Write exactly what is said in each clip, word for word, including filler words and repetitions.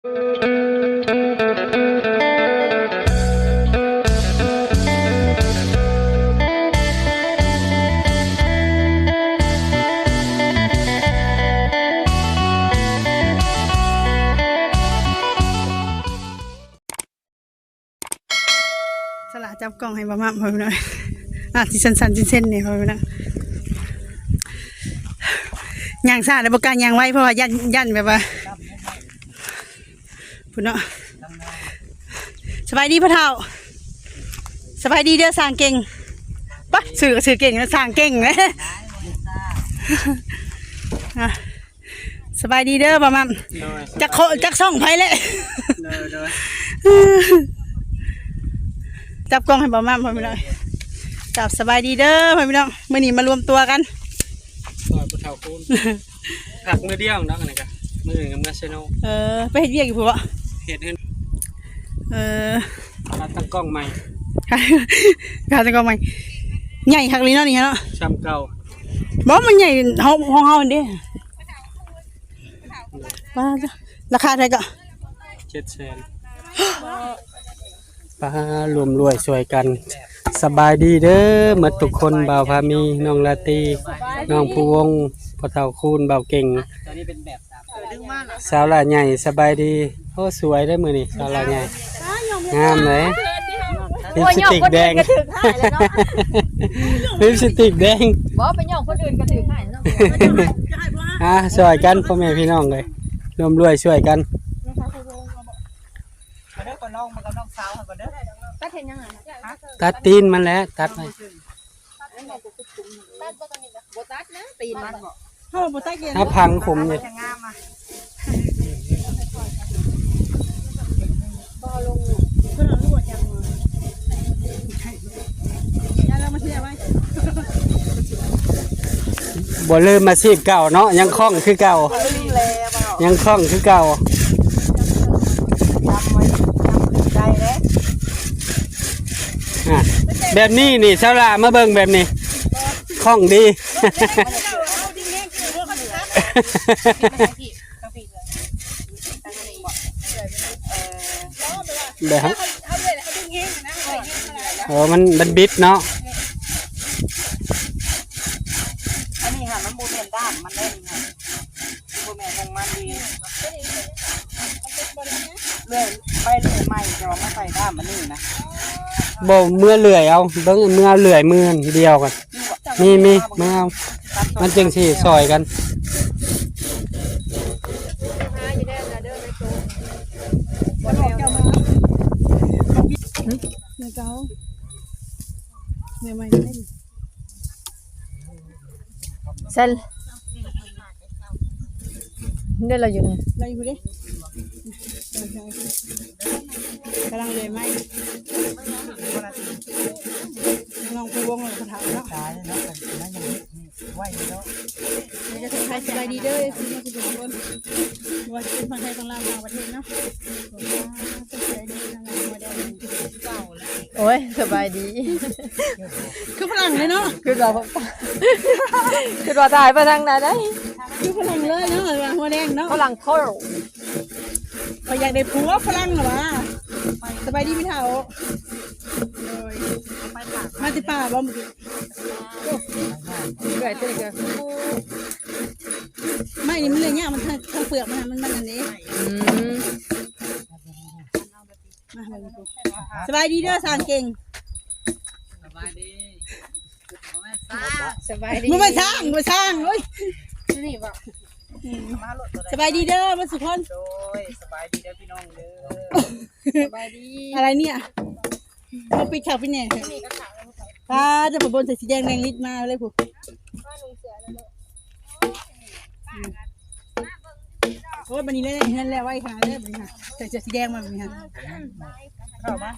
สละจับกล้องให้บ่าวม่ำพ่อพี่น้อง อ่ะสิสั่นๆเส้นๆเนี่ยพ่อพี่น้อง ย่างช้าแล้วบ่กล้าย่างไว เพราะว่าย่าน ย่านแบบว่า พุ้นเนาะ สบายดีพ่อเฒ่า สบายดีเด้อ สร้างเก่ง ปะ ชื่อก็ชื่อเก่งนะ สร้างเก่งนะ อ่ะ สบายดีเด้อบ่าวม่ำ โดย จักโค จักซ่องไผแหละ โดย โดย จับกล้องให้บ่าวม่ำพ่อพี่น้อง ครับ สบายดีเด้อพ่อพี่น้อง มื้อนี้มารวมตัวกัน ซอยผู้เฒ่าคูณ พักมื้อเดียวเนาะ อันนี้ก็มื้ออื่นก็เมือเซโน เออ ไปเฮ็ดเวียกอยู่พุ้นบ่ เฮ็ดเฮือน เออ ขาตั้งกล้องใหม่ ขาตั้งกล้องใหม่ ใหญ่คักเลยเนาะนี่เนาะ ซ้ำเก่า บ่ มันใหญ่ ห้อง ห้องเฮาเด้ ป้าด ราคาเท่าไหร่ก็ เจ็ดแสน ป้า ร่วมรวยช่วยกัน สบายดีเด้อ หมดทุกคน บ่าวพามี น้องราตรี น้องภูวงศ์ พ่อเฒ่าคูณ บ่าวเก่ง สาวหล่าใหญ่ สบายดี โอ้ สวยเด้อมื้อนี้ สาวหล่าใหญ่ งามเลย ลิปสติกแดง ลิปสติกแดง บ่ ไปย่องคนอื่นก็ถือให้เนาะ อ่ะ ช่วยกันพ่อแม่พี่น้องเลย ร่วมรวยช่วยกัน มาเด้อ ก่อนน้อง มากับน้องสาวก่อนเด้อ ตัดเห็นยังไง ตัดตีนมันแหละ ตัดไป ตัดบ่ตัวนี้นะ บ่ตัดนะ ตีนมันบ่ เฮาบ่ตัดเย็น ถ้าพังผมเนี่ย จะงามอ่ะ บ่เอาลง เพิ่นเอาลวดจังมา อย่าเรามาเสียไว้ บ่ลืมอาชีพเก่าเนาะ ยังคล่องคือเก่า บ่ลืมแล้ว ยังคล่องคือเก่า จำไว้ จำขึ้นใจแล้ว อ่ะ แบบนี้นี่ สาวหล่ามาเบิ่งแบบนี้ คล่องดี แบบ เออ มัน มันบิดเนาะ อันนี้ค่ะ มันบ่แม่นด้ามมันได้นี่ค่ะ บ่แม่นของมันดี เลื่อย ไปเลื่อยใหม่ จะเอามาใส่ด้ามอันนี้นะ บ่ เมื่อเลื่อยเอา เบิ่ง เมื่อเลื่อยมือเดียวกัน มี มี เมื่อเอา มันจึงสิซอยกัน เจ้า เดี๋ยวใหม่ เซน ได้เราอยู่นี่ เราอยู่เด้ กำลังเลยไหม น้องผู้วงเราก็ถามเนาะ ตายแล้วเนาะ แต่ไม่ยังเห็นนี่ ไหวแล้ว เดี๋ยวจะทักทายสบายดีเด้อ FC ทุกคน ว่าจะเป็นฝั่งไทยฝั่งลาวต่างประเทศเนาะ โอ้ย สบายดี คือฝรั่งเลยเนาะ คือเรา คือเราถ่ายไปทางไหนได้ คือฝรั่งเลยเนาะ หัวแดงเนาะ ฝรั่งโคตร เขาอยากได้ผัวฝรั่งเหรอวะ สบายดีพี่เฒ่า โดย มาติป่าบ่เมื่อกี้ เกิดขึ้นเกิด ไม่นี่มันเลยเนี่ย มันทางทางเปลือกมันน่ะ มัน มันอันนี้ อืม มาเบิ่งดู สบายดีเด้อ สร้างเก่ง สบายดี สบายดี บ่ไปสร้าง บ่สร้าง เอ้ย นี่บ่ อืม สบายดีเด้อ มาสุพร โดย สบายดีเด้อพี่น้องเด้อ สบายดี อะไรเนี่ย มาปิดฉากปิดแหน่ง ป้าจะไปบนใส่สีแดงแดงลิดมาเลยผู้ โอ้ย บัดนี้เล่นเฮือนแล้วไว้ขนาดเลยบัดนี้ค่ะ ใส่เสื้อสีแดงมาบัดนี้ค่ะ เข้ามา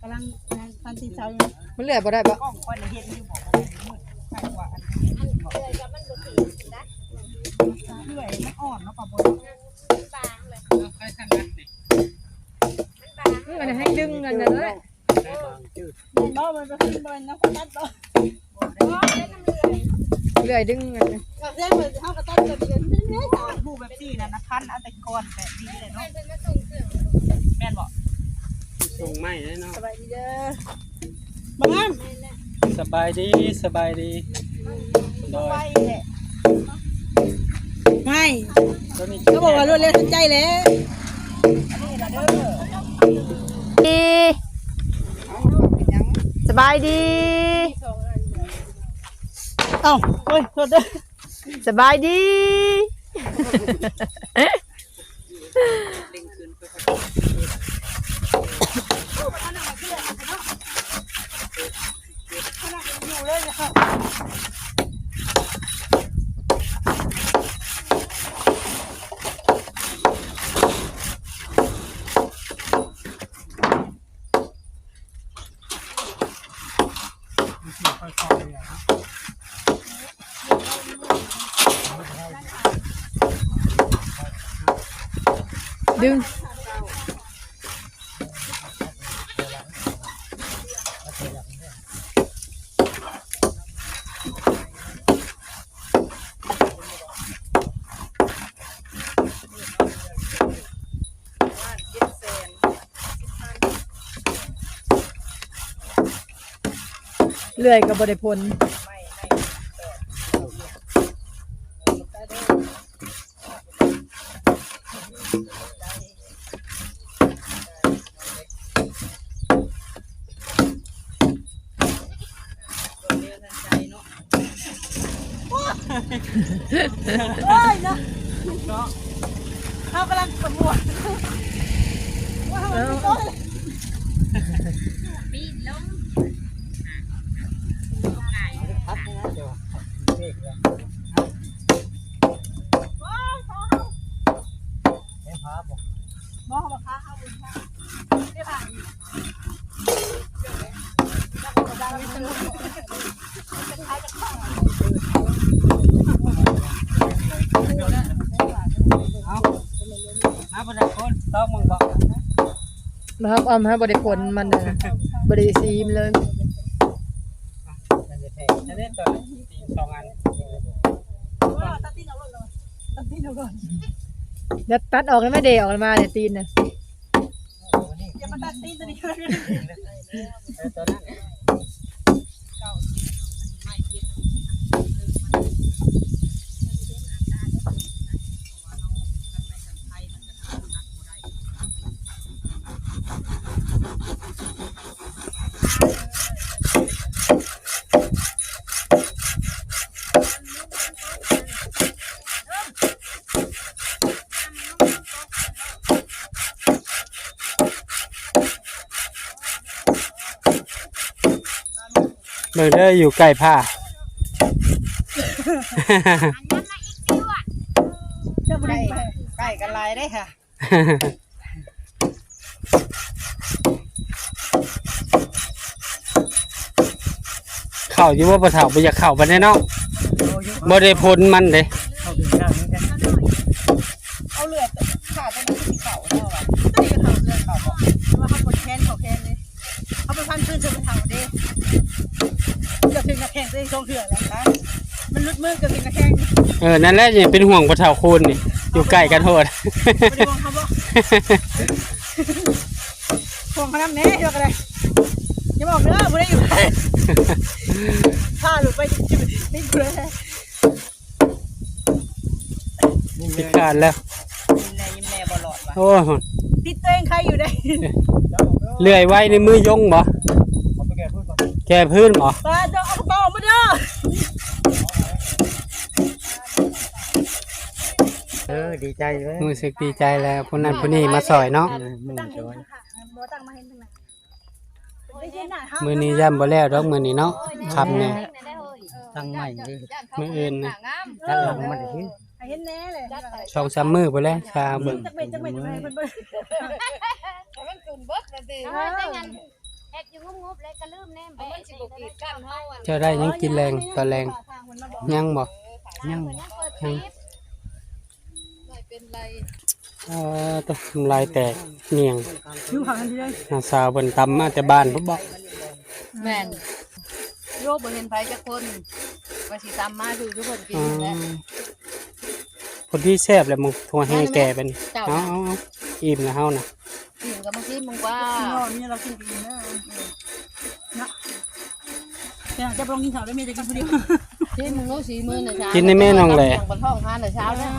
กำลังพันตีนเสาอยู่ มันเหลือบ่ได้บ่ กล้องคอยเห็นอยู่บอกว่ามันมืด ใครว่าอันนี้ เลื่อยมันอ่อนเนาะ ปะบน เอาไปทางนั้นนี่ มันให้ดึงกันนั่นแหละ เนาะ มันเป็นขึ้นบนนะ เขาตัดเนาะ เลื่อยดึงกันนะ เขาเรียกว่าเขาก็ตัดกันเป็นเส้นๆ สามผู้แบบ นี่นะนะพันเอาแต่ก่อนแบบนี้เลยเนาะ แม่นบ่ ส่งไม้เลยเนาะ สบายดีเด้อ บังงาม สบายดี สบายดี โดย ไปแหละ ไม่ ตัวนี้ ก็บอกว่ารวดเร็วทันใจแหละ ดี สบายดี เอ้า โอ้ย โทษเด้อ สบายดี ดึง เลื่อยก็บ่ได้ผล โอ้ยเนาะ เนาะ เขากำลังขมวด ว่ามันไม่ต้น ปีนลง พักนะเดี๋ยว เอา มาบ่ได้คน ต้องมึงบอก มาครับ อ้อมให้บ่ได้ผลมันนะ บ่ได้ซีมเลย มันจะแทง อันนี้ตัวนี้ สองอัน ตัดตีนเอาก่อน ตัดตีนเอาก่อน เดี๋ยวตัดออกแล้วไม่เดะออกมาเนี่ยตีนน่ะ อย่ามาตัดตีนตัวนี้ เออ ตัวนั้น เบิ่งเด้อ อยู่ใกล้ผ้า ใกล้ ใกล้กันหลายเด้อค่ะ เข้าอยู่บ่ พ่อเฒ่า บ่อยากเข้าปานใดเนาะ บ่ได้ผลมันเด้ เข้าถึงทางนี้กัน เอาเลือดขาดไปมันสิเข้าเนาะวะ ตัวนี้ก็เข้าเลือดเข้าบ่ ว่าเขาปวดแขนเขาแขนเลย เขาไปพันขึ้นเชิงเขาเด้ จะถึงกระแพงตัวเองสองเทื่อแล้วนะ มันหลุดมือก็ถึงกระแพง เออ นั่นแหละ อย่าเป็นห่วงพ่อเฒ่าคูณนี่ อยู่ใกล้กันโพด บ่ได้ห่วงเขาบ่ ห่วงเขานำแน่ เดี๋ยวก็ได้ อย่าบอกเด้อ บ่ได้อยู่ พาลูกไปติดอยู่เลย พิการแล้ว ยิ้มแน่ ยิ้มแน่ บ่หลอดว่ะ โอ้ย ติดตัวเองใครอยู่ได้ เลื่อยไว้ในมือยงบ่ แก้พื้นบ่ ปลาจะเอากระเป๋ามาเด้อ เออ ดีใจเว้ย รู้สึกดีใจแล้ว ผู้นั้นผู้นี้มาซอยเนาะ เออ หมู่ซอย บ่ตั้งมาเห็นทางไหน มื้อนี้ย่านบ่แล้วดอก มื้อนี้เนาะ ค่ำแน่ ตั้งใหม่เด้อ มื้ออื่นนะ ด้านหลังมันสิ เห็นแน่เลย สองสามมื้อพุ้นแหละ ถ้าเบิ่ง จักเม็ด จักเม็ด จักเม็ด เพิ่นเบิ่ง แต่มันตุ่นเบิดละติ เออ จังงั้น เฮ็ดอยู่งบๆ แล้วก็ลืมแนมไป มันสิบ่กีดกันเฮาอะ เจ้าได้หยังกินแลง ตอนแลง ยังบ่ ยัง ยัง เปิดคลิป เอ่อ ตะ น้ำลายแตกเมี่ยง ผิวหางดีเลย น้าสาวเพิ่นตำมาแต่บ้านพุ้นบ่ แม่น โยบ่เห็นไผจักคน ว่าสิตำมาคือทุกคนกินนั่นแหละ อืม คนที่แซ่บแหละ มึง ถั่วแห่แก่เป็น เจ้า เอา เอา เอา อิ่มแล้วเฮานะ กินก็มาซิมมึงว่า อ๋อ นี่เรากินอิ่มแล้ว เนาะ แต่จะไปลองกินข้าวได้เมียจะกินคนเดียว ซิมมึงรู้สีมือนะจ๊ะ กินในแม่น้องแหละ ยังปวดท้องทานแต่เช้าเนี่ย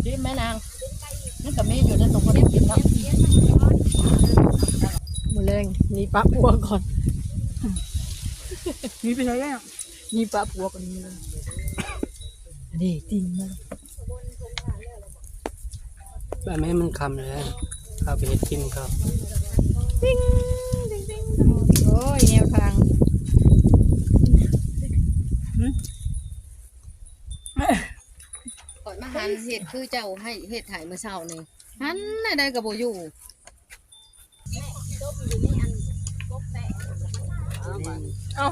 ซิมแม่นาง มันก็มีอยู่ในตรงคนที่กินเนาะ มื้อแลง มีปะปัวก่อน มีไปใช้ได้อะ มีปะปัวก่อน นี่เลย นี่ จริงมัน แบบไม่ให้มันคำเลย เอาไปเฮ็ดกินเขา ติ๊ง ติ๊ง ติ๊ง โอ้ย แนวทาง หึ ข่อยมาหันเฮ็ดคือเจ้าให้เฮ็ดให้มื้อเช้านี่ หันแนวใดก็บ่อยู่ เอ้า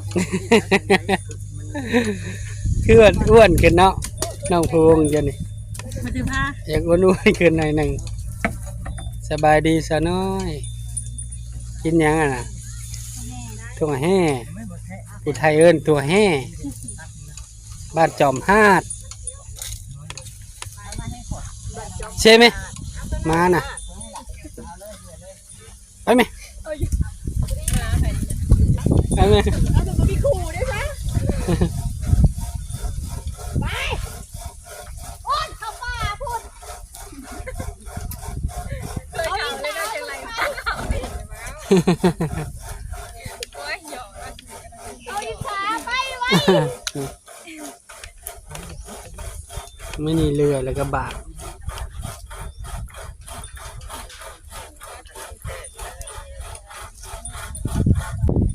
คืออ้วนๆขึ้นเนาะ น้องภูวงศ์เดี๋ยวนี้ มาถือผ้า อยากอ้วนๆขึ้นหน่อยหนึ่ง สบายดีสาวน้อย กินหยังอ่ะนะ ถั่วแห่ ผู้ไทยเอิ้นถั่วแห่ บ้านจอมฮาด ใช่ไหม มาน่ะ ไปไหม ไปไหม เอาแต่บ่มีคู่ด้วยนะ ไป โอ๊ย เข้าป่าพุ้น เคยถามเลยว่าจังไร โอ๊ย หยอกนะ เอาอีกขาไปไว้ ไม่มีเรือแล้วก็บาป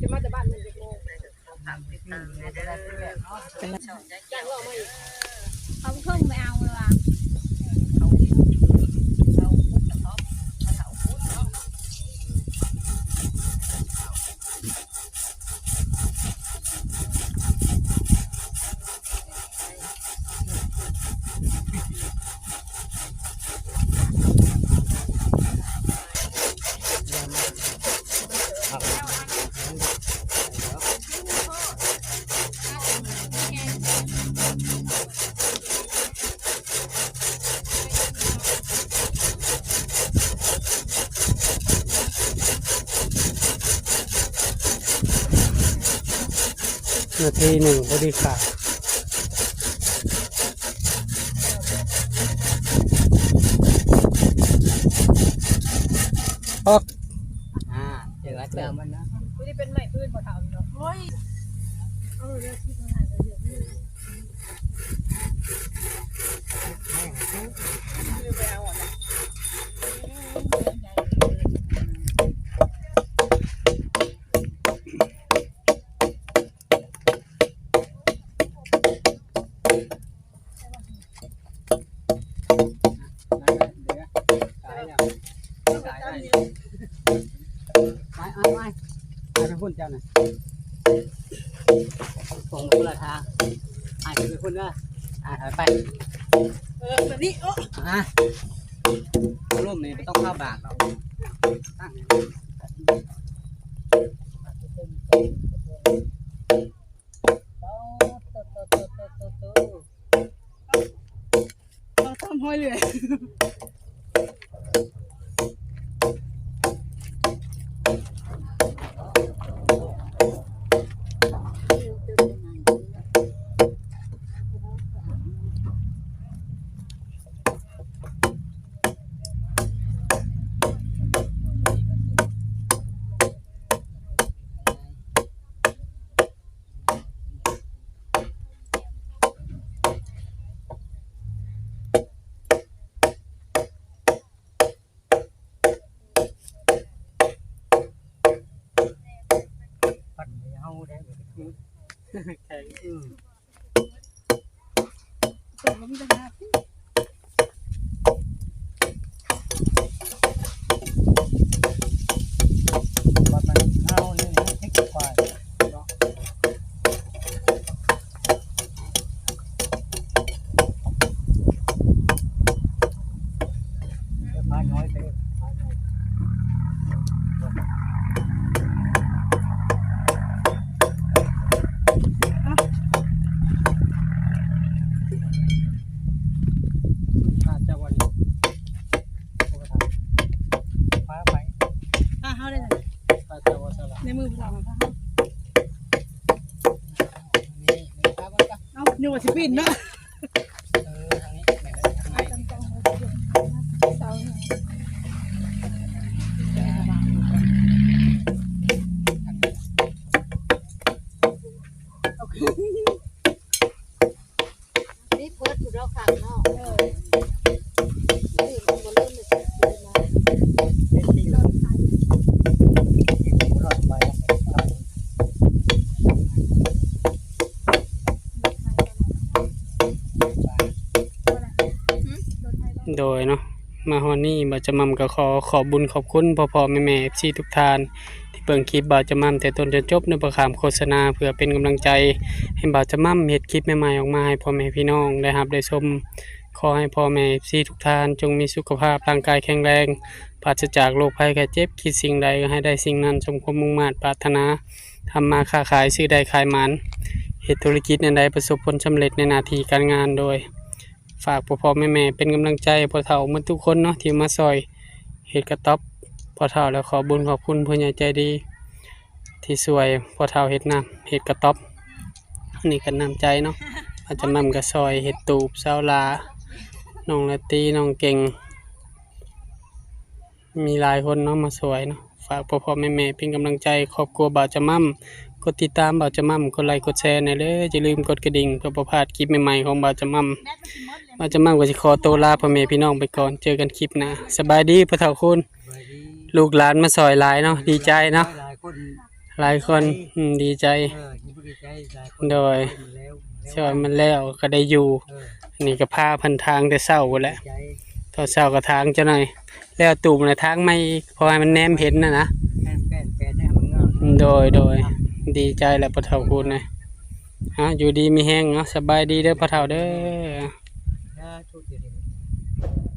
จะมาแต่บ้านมันเด็กโมง เอาเครื่องไปเอาเลยว่ะ นาทีหนึ่งพอดีค่ะ ออก อ่า เจอแล้วเจอมันนะ ไม่ได้เป็นใหม่พื้นพอเท่านี้เนาะ โอ้ย เออ เดี๋ยวคิดมาหาเดี๋ยวเดี๋ยว ไป ไป ไป ไปไปพุ่นเจ้าน่ะ ส่งคนละทาง อ่ะ ไปพุ่นเด้อ อ่ะ ไป เออ แบบนี้ โอ้ อ่ะ ร่มนี่ไม่ต้องเข้าบาทหรอก ตั้ง เอาซ้ำห้อยเลย ปั่นให้เฮาได้ แข็ง อืม ปั่นให้เฮานี่ เนาะ ปลาน้อยไป ปลาน้อย อ่ะ ในมือผู้เฒ่าค่ะ นี่ นี่ครับ เอ้า นึกว่าสิปีนเนาะ เออ ทางนี้ แบ่งไว้ทางใน นี่เพิดผู้ดอกขาวเนาะ เออ นี่มันบ่เริ่มเลยสิ โดยเนาะ มาฮอดนี้บ่าวจำม่ำก็ขอขอบบุญขอบคุณพ่อๆแม่ๆ เอฟซี ทุกท่าน ที่เบิ่งคลิปบ่าวจำม่ำแต่ต้นจนจบ โดยบ่ข้ามโฆษณา เพื่อเป็นกำลังใจให้บ่าวจำม่ำเฮ็ดคลิปใหม่ๆออกมาให้พ่อแม่พี่น้องได้รับได้ชม ขอให้พ่อแม่ เอฟซี ทุกท่านจงมีสุขภาพร่างกายแข็งแรง ปราศจากโรคภัยไข้เจ็บ คิดสิ่งใดก็ให้ได้สิ่งนั้น สมความมุ่งมาดปรารถนา ทำมาค้าขาย ซื้อได้ขายหมาน เฮ็ดธุรกิจแนวใดประสบผลสำเร็จในหน้าที่การงาน โดย ฝากพ่อๆแม่ๆเป็นกำลังใจให้พ่อเฒ่าหมดทุกคนเนาะ ที่มาซอยเฮ็ดกระต๊อบพ่อเฒ่า แล้วขอบุญขอบคุณผู้ใหญ่ใจดี ที่ช่วยพ่อเฒ่าเฮ็ดน้ำ เฮ็ดกระต๊อบ อันนี้ก็น้ำใจเนาะ อาจจะมั่มก็ซอยเฮ็ดตูบ สาวหลา น้องละตี น้องเก่ง มีหลายคนเนาะมาซอยเนาะ ฝากพ่อๆแม่ๆเป็นกำลังใจครอบครัวบ่าวจำม่ำ กดติดตามบ่าวจำม่ำ กดไลค์กดแชร์แหน่เด้อ อย่าลืมกดกระดิ่งเพื่อบ่พลาดคลิปใหม่ๆของบ่าวจำม่ำ บ่าวจำม่ำก็สิขอตัวลาพ่อแม่พี่น้องไปก่อน เจอกันคลิปหน้า สบายดีพ่อเฒ่าคุณ สบายดี ลูกหลานมาซอยหลายเนาะ ดีใจเนาะ หลายคน หลายคน อืม ดีใจ เออ ดีใจ หลายคน โดย มาแล้ว ซอยมันแล้วก็ได้อยู่ เออ อันนี้ก็พาเพิ่นถางแต่เช้าพู้นแหละ ดีใจ ตอนเช้าก็ถางจักหน่อย แล้วตูบน่ะถางใหม่อีก เพราะว่ามันแนมเห็นน่ะนะ แป้น แป้น แป้นให้มันงาม โดย โดย ดีใจแหละพ่อเฒ่าคุณนะ ฮะ อยู่ดีมีแฮงเนาะ สบายดีเด้อพ่อเฒ่าเด้อ สาธุ เจริญ